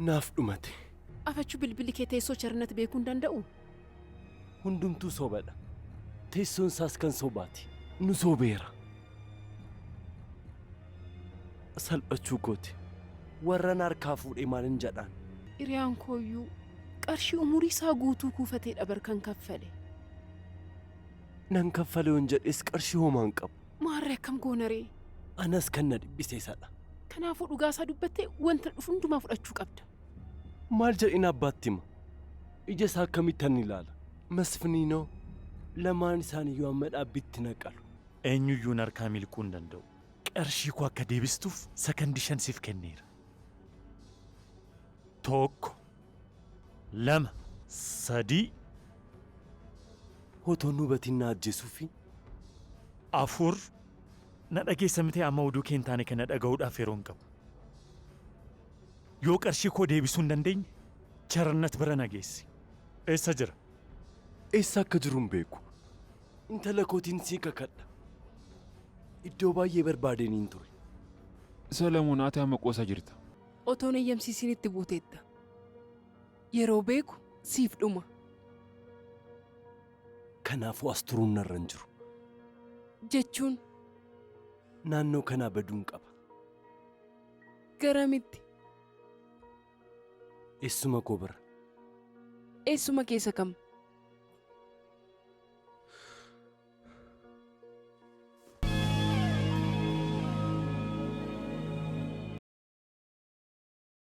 Naaf dhumate. Afachuu bilbilli kee teessoo Charnat beekuu hin danda'u? Hundumtuu sobadha. Teessoon isaas kan sobaati. Nu sobeera. Salphachuu kooti. Warran harkaa fuudhee maalin jedhaan? Hiriyaan kooyyuu qarshii umurii isaa guutuu kuufateedha bar kan kaffale. Nan kaffale yoon jedhes qarshii homaa hin qabu. Maarree akkam goonaree? Anas kan na dhiphise isadha. Kanaafuu dhugaa isaa dubbattee wanta dhufu hundumaa fudhachuu qabda. Maal jedheen abbaatti hima? Ija isaa akkamittan ilaala? Masfiniinoo lamaan isaaniiyyuu amma dhaabbitti na qalu. Eenyuyyuu narkaa miliquu hin danda'u. Qarshii koo akka deebistuuf sakandii 5 siif kenneera. 1, 2, 3. Otoo hin hubatin na ajjeesuufii? 4, Na dhageessa mitee amma oduu kee hin taane kana dhaga'uudhaaf yeroo hin qabu. Yoo qarshii koo deebisuu hin dandeenye Charannat bira na geessi. Eessa jira? Eessa akka jiru hin beeku. Intala kootiin siin kakadha. Iddoo baay'ee barbaadeenin ture. Salamoon ati amma qoosaa jirta. Otoon eeyyamsiisiin itti buuteetta. Yeroo beeku siif dhuma. Kanaafuu as turuun narra hin jiru. Jechuun? Naannoo kanaa baduun qaba.